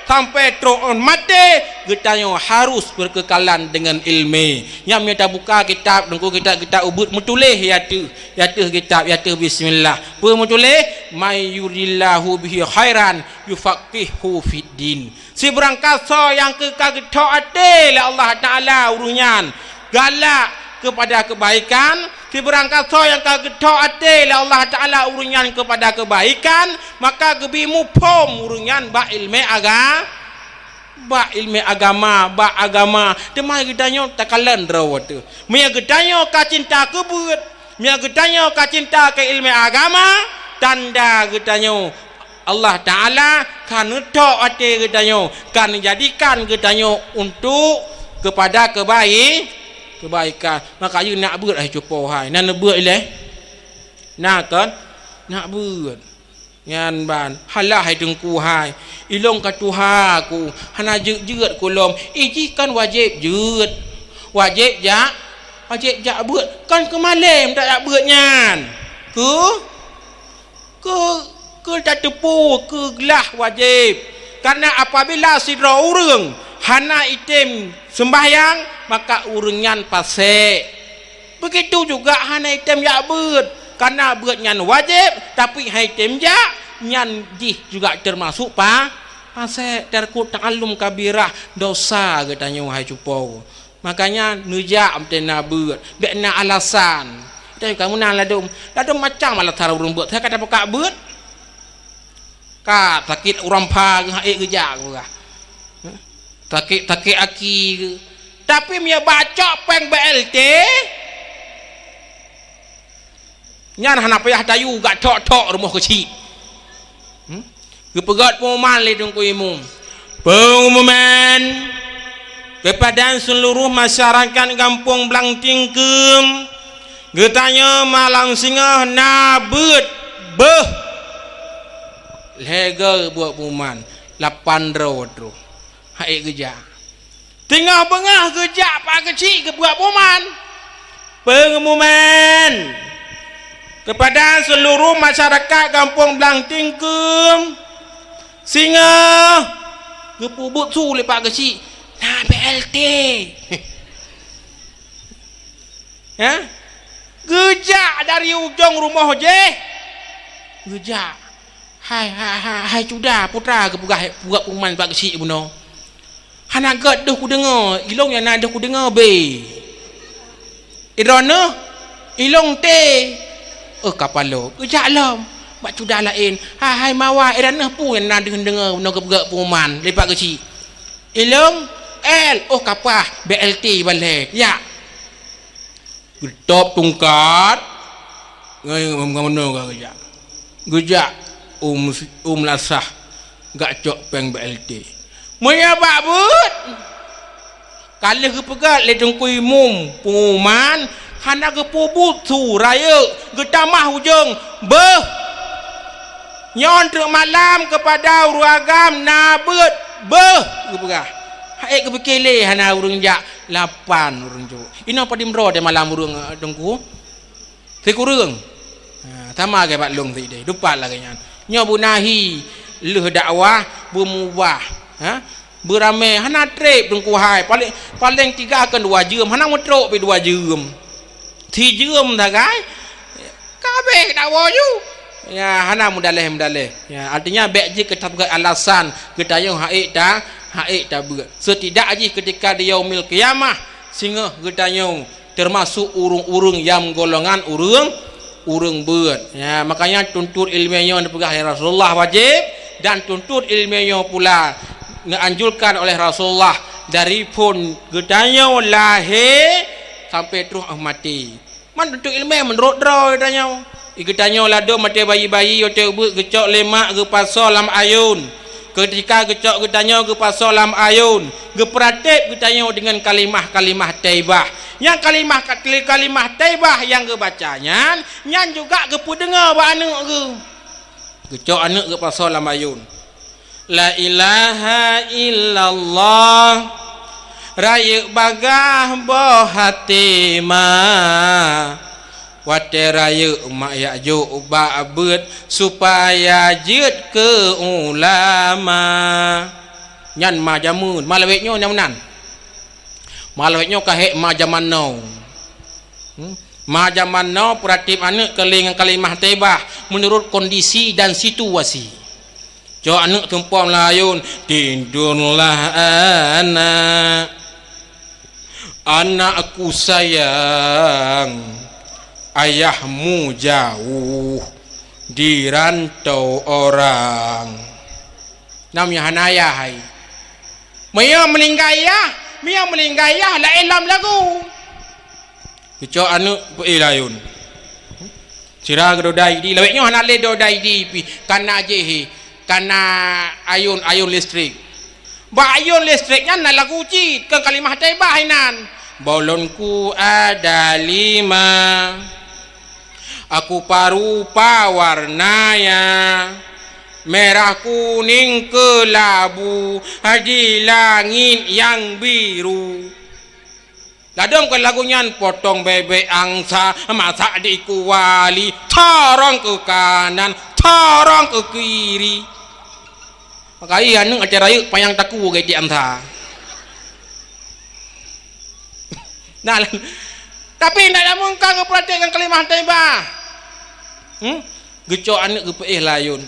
sampoe troh 'oh maté, geutanyoe harus beukeukalan deungon ileumèe. Nyan meunyoe tabuka kitab, deungon kitab-kitab ubeuet meutuléh i ateueh, i ateueh kitab, i ateueh bismillah. Peue meutuléh? "May yuridillahu bihi khairan yufaqqihhu fiddin." Sibarang kasoe nyang keu-, ka geuthok até lé Allah Ta'ala ureueng nyan galak keupada keubaikan, sibarang kasoe nyang ka geuthok até lé Allah Ta'ala ureueng nyan keupada keubaikan, maka geubri muphom ureueng nyan bak ileumèe aga-, bak ileumèe agama, bak agama. Teuma geutanyoe takalon droe teuh. Meunyoe geutanyoe ka cinta keu beuet, meunyoe geutanyoe ka cinta keu ileumèe agama, tanda geutanyoe Allah Ta'ala ka neuthok até geutanyoe, ka neujadikan geutanyoe untuk keupada keubai-, keubaikan. Maka yue nak beuet hai cupo hai. Na neubeuet ilèe? Na kon? Nak beuet. Nyan ban, halah hai Teungku hai. Ilôn ka tuha ku, hana jeuet-jeuet ku lom. Ih jih kan wajéb jeuet. Wajéb jak, wajéb jak beuet. Kan keu malém dak jak beuet nyan. Keu Keu, keu tateupeue keu glah wajéb. Karena apabila sidroe ureueng hana item seumbahyang, maka ureueng nyan pasék. Begitu juga hana item jak beuet, karena beuet nyan wajéb, tapi han item jak, nyan jih juga teumasok pa-, pasék, tarku ta'allum kabirah, dosa geutanyoe hai cupo. Makanya neujak meuteuna beuet, bèk na alasan. Tapi kamoe na ladôm, ladôm macam alasan ureueng beuet. Saya kata peugah beuet. Ka sakét uroe pha geuh han ék geujak geuh. Sakét, sakét aki geuh. Tapi meunyoe bacok péng B L T, nyan hana payah tayue, gak thok-thok rumoh keuchik. Hmm? Geupeugét peungumuman lé Teungku Imum. Peungumuman keupada seuluruh masyarakat Gampông Blang Tingkeum, geutanyoe malam singoh na beuet beuh. Lhèe go buet peungumuman, lapan droe troh. Han ék geujak. Teungoh beungoh geujak Pak Keuchik geubuet peungumuman. Peungumuman. Kepada seluruh masyarakat Gampông Blang Tingkeum, singoh geupeubuet su lé Pak Geuchik, na B L T. Ha? Geujak dari ujong rumoh jih. Geujak. Hai, hai, hai, hai Cuda, putra geupeugah, peugah peuman Pak Geuchik bunoe. Hana gét deuh kudeungoe, ilong nyang na deuh kudeungoe bé. Droeneuh, ilong té. Oh, kapalo, geujak lom. Bak Cuda laén, hai, hai Mawa, droeneuh peue nyang na deuh deungoe bunoe geupeugah peuman lé Pak Geuchik. Ilong, L, oh, kapah, B L T balhée. Ya. Geutôb tungkat, ngon, ngon, ngon meunoe ka geujak. Geujak u, u meulasah, geujak cok péng B L T. Meunyoe bak beuet, ka lheueh geupeugah lé Teungku Imum pengumuman, hana geupeubuet su rayeuk, geutamah ujong, beuh. Nyoe treuk malam keupada ureuëng agam na beuet, beuh, geupeugah. Hai geupike lé hana ureuëng jak, lapan ureuëng jok. Inoe padum droe teuh malam ureuëng, eh, Teungku? Sikureueng. Ha, sama lagée bak lôn sideh, dupat lagée nyan. Nyoe beunahi lheueh dakwah beumubah, ha? Beuramé hana treb Teungku hai, paléng, paléng tiga kon dua jeuem, hana meutrok pih dua jeuem. Sijeuem sagai, ka habéh dakwah ju. Ya, hana meudaléh-meudaléh. Ya, artinya bék jih keutabeuet alasan geutanyoe haiek ta, haiek tabeuet. Setidak jih ketika di yaumil qiyamah, singoh geutanyoe teumasok ureuëng-ureuëng nyang golongan ureuëng, ureuëng beuet. Ya, makanya tuntut ileumé nyoe dipeugah lé Rasulullah wajéb, dan tuntut ileumé nyoe pula neuanjurkan oleh Rasulullah dari phon geutanyoe lahé sampai troh maté. Man tuntut ileumé meunurot droe geutanyoe. Geutanyoe ladôm maté bayi-bayi watée ubeuet geucok lé mak geupasoe lam ayôn. Keutika geucok geutanyoe geupasoe lam ayôn, geupeuratéb geutanyoe deungon kalimah-kalimah thaibah. Nyang kalimah, kalimah thaibah nyang geubaca nyan, nyan juga geupeudeungoe bak aneuëk geuh. Geucok aneuëk geupasoe lam ayôn. La ilaha illallah, rayeuk bagaih boh até ma. Watée rayeuk mak jak jok bak beuet supaya jeuet keu ulama. Nyan ma jameun, ma lawét nyoe nyang meunan. Ma lawét nyoe ka hék ma jaman now. Hmm? Ma jaman now peuratéb aneuëk keu lé ngon kalimah thaibah meunurot kondisi dan situasi. Cok aneuëk tumpom lam ayôn, tidurlah anak, anakku sayang, ayahmu jauh di rantau orang. Nam nyang hana ayah hai. Meunyoe meuninggai ayah, meunyoe meuninggai ayah laén lam lagu. Geucok aneuëk peuéh lam ayôn. Sira geudoda idi, lawét nyoe hana lé doda idi pih, kana jih, kana ayôn, ayôn listrik. Bak ayôn listrik nyan na lagu cit, keu kalimah thaibah inan. Bolonku ada lima, aku parupa warnanya, merah kuning kelabu, di langit yang biru. Ladôm keu lagu nyan, potong bebek angsa, masak di kuali, tarong keu kanan, tarong keu kiri. Maka iya aneuëk acara yuk panyang taku geuti angsa. Nah, tapi ndak ada mungkang geupeuraték ngon kalimah thaibah. Hmm? Geucok aneuëk geupeuéh lam ayôn.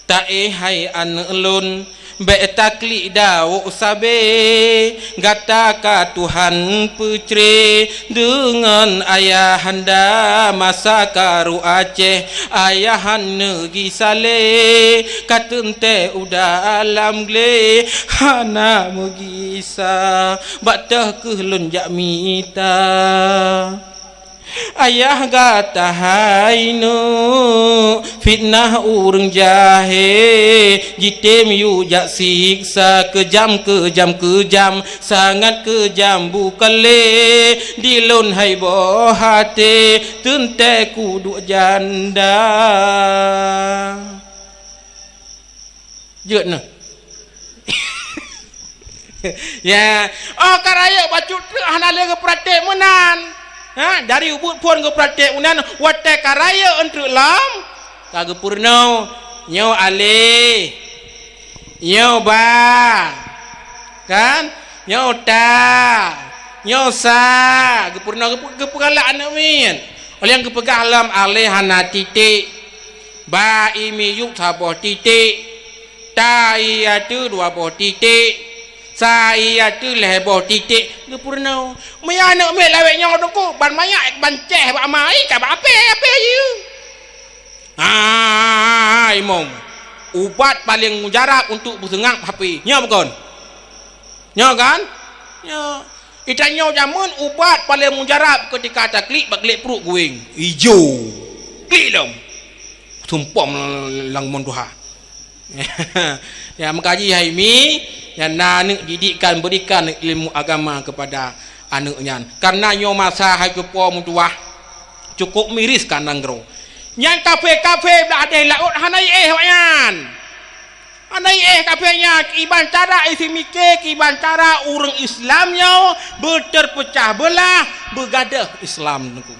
Taéh hai aneuëk lôn, bék taklik dawok sabé, gata ka Tuhan peucré deungon ayahanda masa karu Aceh, ayah neugi salé ka teuntée u dalam glé hana meugisa, bak teuh keuh lôn jak mita. Ayah gata hai neuk fitnah ureuëng jahé, jitem yue jak siksa keujam, keujam, keujam, sangat keujam bukan lé di lôn hai boh até teuntée kuduek janda. Jeuet neuh. Ya, oh ka rayeuk bacut treuk hana lé geupeuraték meunan. Ha, dari ubit phon geupeuraték unan watée ka rayeuk eunteuk lom, ka geupeurunoe, nyoe alif, nyoe ba, kan? Nyoe ta, nyoe sa, geupeurunoe, geupeu-, geupeugalak aneuëk miet. Óh lheueh nyan geupeugah lom alif hana titék, ba i miyueb saboh titék, ta i ateueh dua boh titék, sa i ateueh lhée boh titék, geupeurunoe. Meunyoe aneuëk miet lawét nyoe teungku, ban manyak ban céh bak ma i ka bak apée, apée jih. Hai mom, ubat paleng mujarab untuk beuseungab hapé. Nyoe bukon? Nyoe kan? Nyoe. Itanyoe jameun ubat paleng mujarab keutika taklik bak klik pruet gueng. Ijo. Klik lom. Sumpom lam mon tuha. Ya, meukaji hai mi, nyang na aneuëk didikkan, berikan ilmu agama kepada aneuëk nyan. Karena nyoe masa hai cupo meutuwah, cukup miris ka nanggroe. Nyang kafé-kafé blah deh laôt hana iéh awaknyan. Hana iéh kafé nyan, kiban cara isi miké, kiban cara ureuëng Islam nyoe beuterpeucah beulah, beugadôh Islam teungku.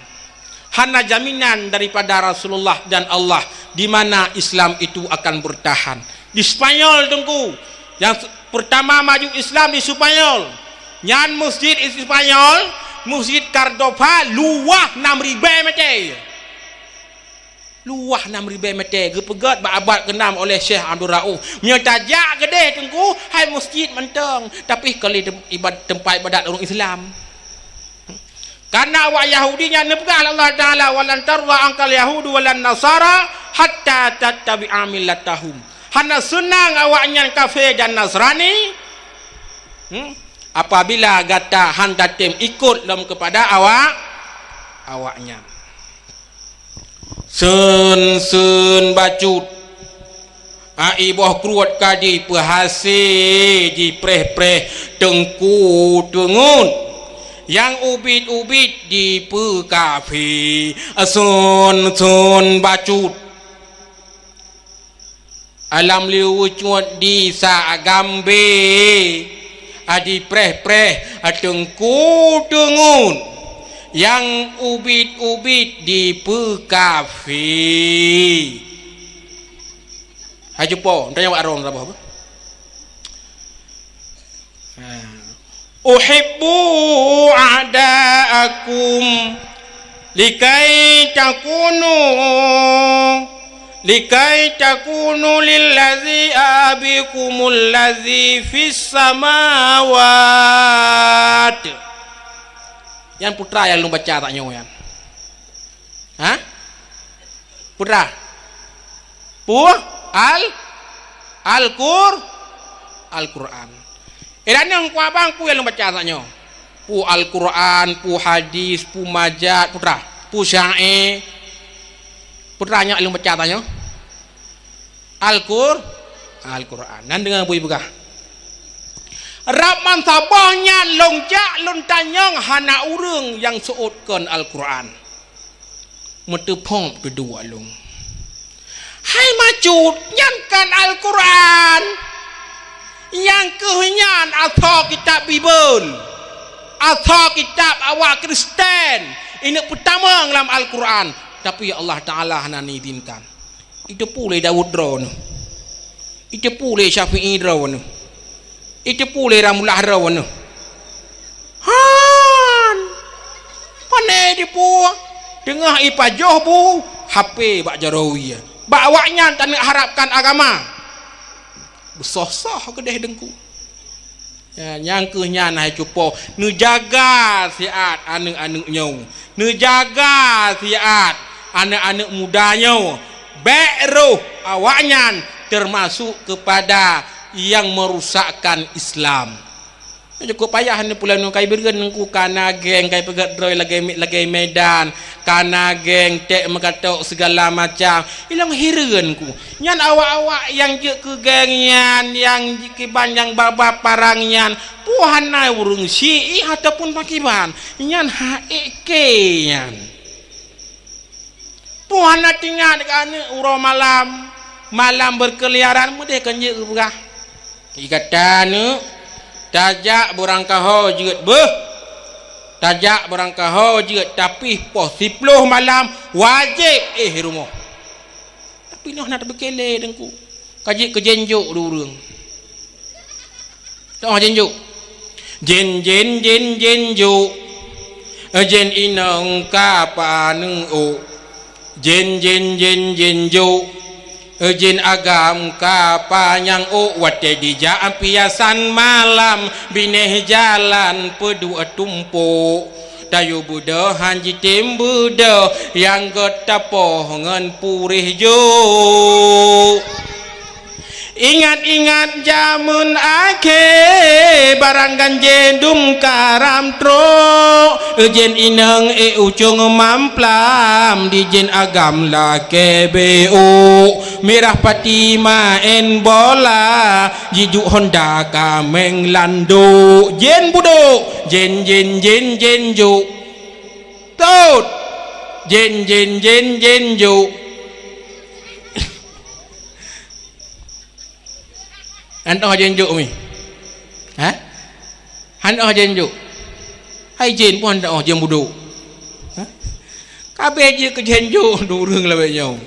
Hana jaminan daripada Rasulullah dan Allah di mana Islam itu akan bertahan. Di Spanyol, Teungku, yang se-, pertama maju Islam di Spanyol. Nyan masjid di Spanyol, Masjid Córdoba, luwah enam ribée meter. Luwah enam ribée meter, geupeugét bak abad keenam oleh Syekh Abdul Rauf. Meunyoe tajak keudeh, Teungku, hai masjid mantong, tapi kali tem-, ibad-, tempat ibadat ureuëng Islam. Karena awak Yahudi nyan neupeugah lé Allah Taala, "Walan tarda angkal yahudu walan nasara hatta tattabi'a millatahum." Hana seunang awaknyan kafé dan Nasrani, hmm, apabila gata han tatem ikot lom keupada awak, awaknyan. Seun-seun bacut, a, iboh kruet ka jipeuhase jipreh-preh teungku teungeut, nyang ubit-ubit jipeukafe. Seun-seun bacut. Alam liwucut di sa gambe, a, jipreh-preh, a, teungku teungeut, nyang ubit-ubit jipeukafe. Hai cupo, tanyong bak droe saboh. Uhibbu a'da'akum likai takunu, likai takunu lillazi abikumul ladzi fis samawat. Nyan putra nyang lôn baca tanyoe nyan. Ha? Putra. Pu Al, Al-Qur, Al-Qur'an. Eh, dan nyang ku abang pu nyang lôn baca tanyoe. Pu Al-Qur'an, pu hadis, pu majat, putra. Pu syair. Putra nyang lôn baca tanyoe. Al-Qur, Al-Qur'an. Nan deungon bui peugah. Rab man saboh nyan lôn jak lôn tanyong hana ureuëng nyang seuôt kon Al-Qur'an. Meuteuphob dudoe lôn. Hai macut, nyan kan Al-Qur'an. Nyang keuh nyan asoe kitab Bibel. Asoe kitab awak Kristen. Ineuk peutamong lam Al-Qur'an. Tapi Allah Taala hana neuizinkan. Iteupeue lé Daud droeneuh. Iteupeue lé Syafi'i droeneuh. Iteupeue lé Ramlah droeneuh. Han! Pane iteupeue? Teungoh ipajoh bu, H P bak jaroe ie. Bak awaknyan taneuk harapkan agama. Beusoh-soh keudeh deungku. Ya, nyang keuh nyan hai cupo, neujaga siat aneuëk-aneuëk nyoe. Neujaga siat aneuëk-aneuëk muda nyoe. Bék roh awaknyan teumasuk keupada nyang meurusakkan Islam. Cukup payah ni pulan nyoe kai beureuen ngon ku kana geng kai peugét droe lagée mi-, lagée Medan, kana geng ték meukatok segala macam. Ilong hireuen ku. Nyan awak-awak nyang jeuet keu geng nyan, nyang kiban nyang babah parang nyan, peue hana ureuëng syiek ataupun pakiban. Nyan hak ék nyan. Peue hana teuingat keu aneuëk uroe malam, malam berkeliaran meudeh kon jeuet geupeugah. Ikatan tajak beurangkaho jeuet beuh. Tajak barangkaho jeuet, tapi poh siploh malam wajéb éh rumoh. Tapi noh na tapeukeulé Teungku. Ka jeuet keu jén jok di ureuëng. Teu'oh jén jok. Jén, jén, jén, jén jok. Jén inong ka paneuk ôk. Jén, jén, jén, jén jok. Jén agam ka panyang ôk. Watée dijak piasan malam, binéh jalan peuduek tumpok. Tayue beudôh han jitem beudôh, nyang gét tapoh ngon puréh jok. Ingat-ingat jameun akhé, barang ganjé dum karam trok. Jén inong ék ucong mamplam, di jén agam lakée béuk. Mirah pati maén bola, jijuk honda kaméng landok. Jén budok, jén, jén, jén, jén jok. Tot! Jén, jén, jén, jén jok. Hana teu'oh jén jok mi? Ha? Hana teu'oh jén jok? Hai jén pun hana teu'oh, jén budok. Ha? Kabeh jeuet keu jén jok, dua ureuëng lawét nyoe.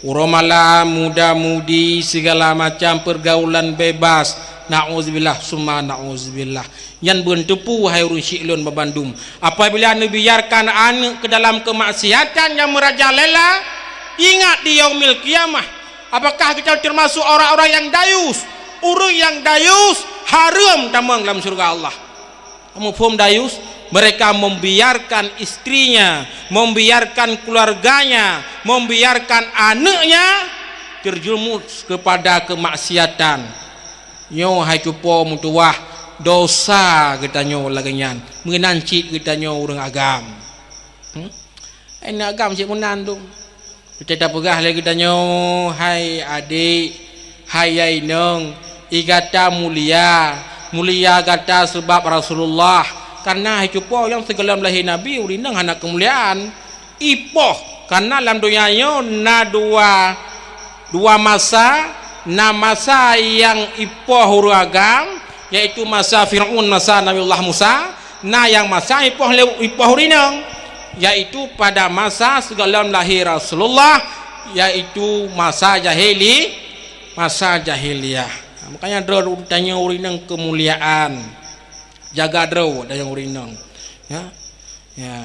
Uroe malam, muda-mudi, segala macam pergaulan bebas. Na'uzubillah, summa na'uzubillah. Nyan beunteupeu, hai ureuëng syiek lôn banmandum. Apabila neubiarkan aneuëk keu dalam keumaksiatan nyang meurajalela, ingat di Yaumil Qiyamah, apakah geutanyoe teumasuk orang-orang nyang dayus, ureuëng nyang dayus hareuem tamong lam syeuruga Allah. Kamu phom dayus? Mereka membiarkan istrinya, membiarkan keluarganya, membiarkan aneuëknya terjerumus kepada kemaksiatan. Nyoe hai cupo meutuwah, dosa geutanyoe lagée nyan, meunan cit geutanyoe ureuëng agam. Hmm? Hai na agam cit meunan tu. Teutab peugah lé geutanyoe, hai adék, hai yai inong, i gata mulia, mulia gata seubab Rasulullah. Karena hai cupo nyang sigohlom lahé Nabi, ureuëng inong hana keumuliaan. Ipoh, karena lam donya nyoe na dua, dua masa, na masa nyang ipoh ureuëng agam, yaitu masa Fir'aun, masa Nabiullah Musa, na nyang masa ipoh lé, ipoh ureuëng inong, yaitu pada masa sigohlom lahé Rasulullah, yaitu masa jahili-, masa jahiliyah. Makanya droe tanyoe ureuëng inong keumuliaan. Jaga droe tanyoe ureuëng inong. Ya. Ya.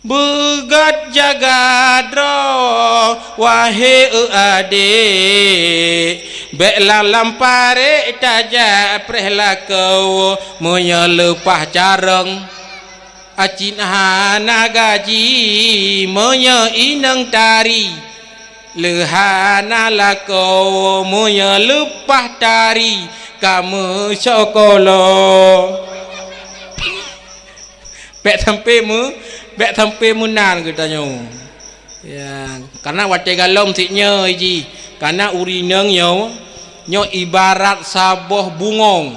Beugét jaga droe, wahé adék, bék lam-lam parék tajak preh lakoe, meunyoe leupah carông, acit hana gaji, meunyoe inong tari, leuhana lakoe, meunyoe leupah tari, ka meusyokolo. Bék sampai meu-, bék sampai meunan geutanyoe. Ya, karena watée galom sit nyoe jih, karena ureuëng inong nyoe, nyoe ibarat saboh bungong.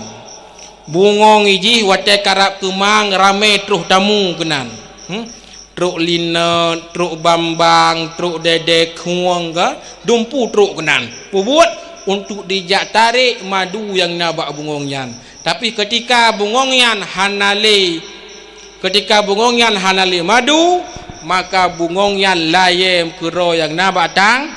Bungong jih watée karab keumang ramé troh tamu keunan. Hmm? Trok linot, trok bambang, trok dedek, khueng ka, dumpu trok keunan. Peubuet untuk dijak tarek madu nyang na bak bungong nyan. Tapi keutika bungong nyan hana lé, keutika bungong nyan hana lé madu, maka bungong nyan layée keudroe nyang na bak tang-,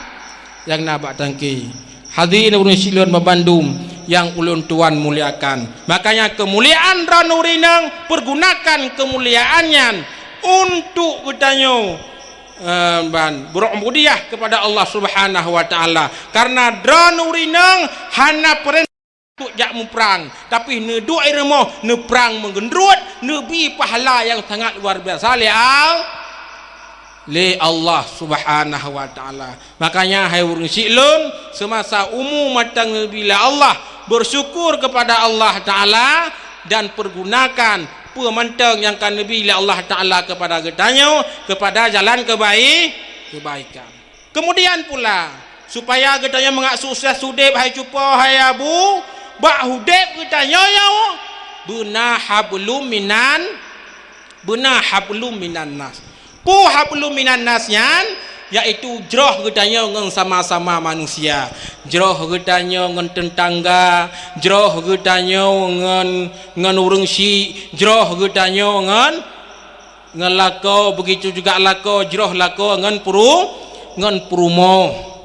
nyang na bak tangke. Hadirin ureuëng syedara lôn bandum nyang ulôn tuan muliakan. Makanya keumuliaan droeneuh ureuëng inong, pergunakan keumuliaan nyan untuk geutanyoe, eh, ban beureu'ubudiyah kepada Allah Subhanahu wa Taala. Karena droeneuh ureuëng inong hana peurintah untuk jak muprang, tapi neuduek i rumoh, neuprang meugeundruet, neubi pahala nyang sangat luar biasa lé Al-, lé Allah Subhanahu wa Taala. Makanya, hai ureuëng syedara lôn, seumasa umu mantong neubri lé Allah, bersyukur kepada Allah Taala dan pergunakan peue mantong nyang ka neubri lé Allah Taala kepada geutanyoe, kepada jalan kebai-, kebaikan. Kemudian pula, supaya geutanyoe mangat sukses udeb, hai cupo, hai abu, bak udeb geutanyoe nyoe, beuna hablum minan, beuna hablum minan nas. Peue hablum minan nas nyan? Yaitu jroh geutanyoe ngon sama-sama manusia. Jroh geutanyoe ngon teutangga, jroh geutanyoe ngon, ngon ureuëng syik, jroh geutanyoe ngon ngon lakoe, begitu juga lakoe jroh lakoe ngon peuru-, ngon peurumoh.